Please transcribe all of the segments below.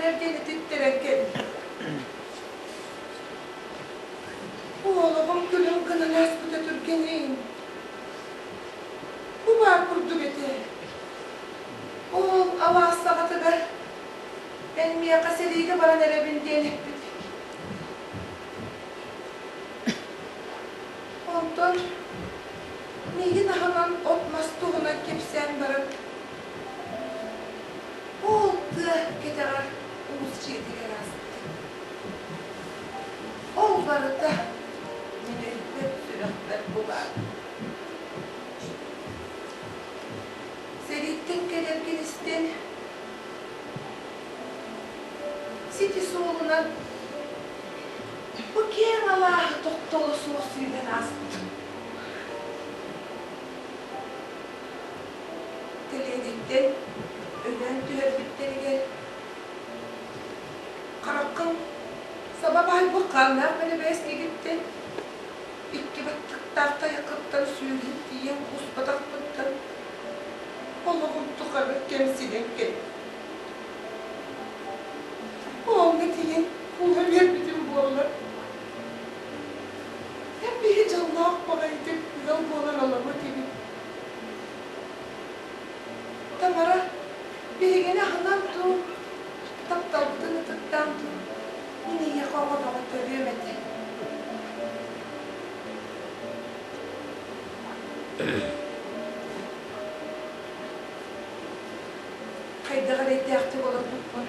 кэлэр диэн этиттэрэн кэллим. Олоҕум күлүм гынан ааспыта түргэнин. Бу баар курдук этэ. Ол алаас саҕатыгар эн миэхэ сэриигэ баран эрэбин диэн эппит. Онтон миигин аһынан от-мас туһунан кэпсээн баран, ол тыа кэтэҕэр уус дьиэтигэр ааспытым. Ол барыта мин өйбөр, сүрэхпэр бу баар. Сэрииттэн кэлэргин истэн, сити суолунан бу киэҥ алааһы тохтоло суох сүүрэн ааспытым. Тэлиэниттэн өлөөн түһэрбиттэригэр хараххын саба баайбыт хааннаах бэрэбээскигиттэн икки баттыктаах тайаххыттан сүүрэн тиийэн кууспатахпыттан олоҕум тухары кэмсинэн кэллим. Онно тиийэн кууһа биэрбитим буоллар, эн биһи дьоллоох баҕайытык ыал буолан олоруо этибит. Тамара биһигини аһынан дуу, тапталбытын ытыктаан дуу, мин эйиэхэ оҕо бөҕө төрүөм этэ. Хайдах эрэйдээхтик олорбуппун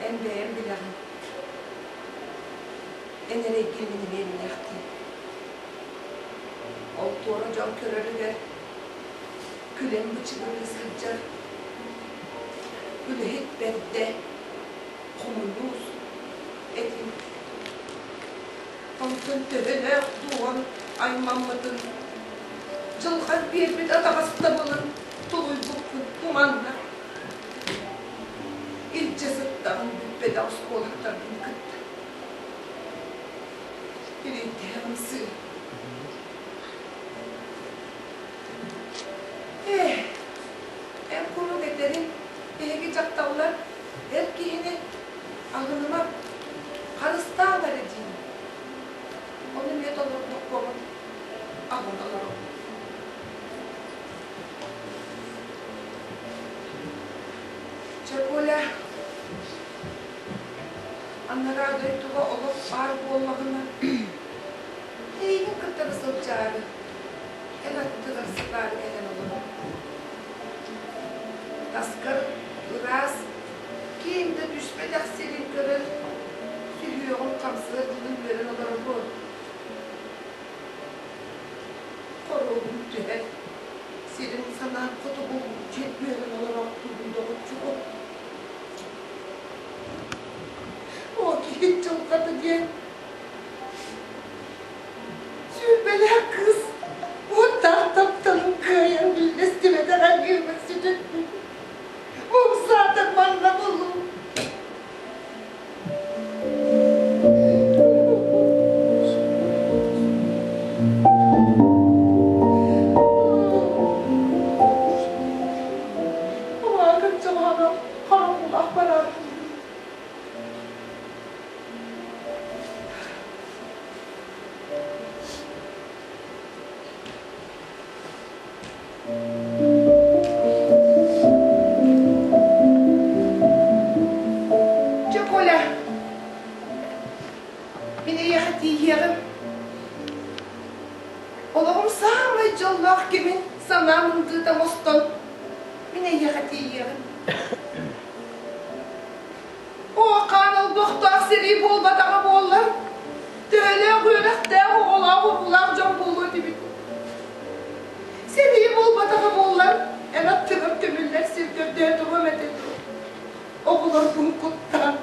эн бэйэҥ билэҕин. Эн эрэйгин мин эмиэ билээхтиим. Ол туора дьон көрөрүгэр күлэн бычыгырыы сылдьар үлэһит бэрдэ, хомуньуус этим. Онтон төһөлөөх дууһам аймаммытын, дьылҕан биэрбит атаҕастабылын тулуйбуккун туманна. Илдьэ сыттаҕым бүппэтэх оскуолактарбын кытта. Илииттээх ымсыы. Ээ, эн куруук этэриҥ, биһиги дьахталлар эр киһини аһыныма, харыстаан эрэ диин. Ону эмиэ толордохпобун аһын олоробун. Чэ, Коля, анараа дойдуга олох баар буоллаҕына, эйигин кытары сылдьаары, эн аттыгар сытаары кэлэн олоробун. Таскар ыраас, киэҥ да түспэтэх сирин көрөн, сүһүөҕүм хамсыар дылы үөрэн олоробун. Хоруобум түһэр, сирин санаан хотугу үөрэн олороохтуубун доҕоччугум. Оо, киһи дьылҕата диэн сүүрбэлээх кыыс уоттаах тапталын кыайан үллэстибэтэх аньыыбын сүтүкпүт. Умсаатар манна булуу. Улаакын дьылҕана харахулаах бараатын. Чэ, Коля, мин эйиэхэ тиийиэҕим. Олоҕум саамай дьоллоох кэмин санаам ындыыта оҥостон, мин эйиэхэ тиийиэҕим. Оо, хаан олбохтоох сэрии буолбатаҕа буоллар, төһөлөөх үөрэхтээх, оҕолоох-уруулаах дьон буолуо этибит. Сэрии буолбатаҕа буоллар, эн аттыгар көмүллэр сир көрдөөн туруом этэ дуо? Оҕолорбун куттаан.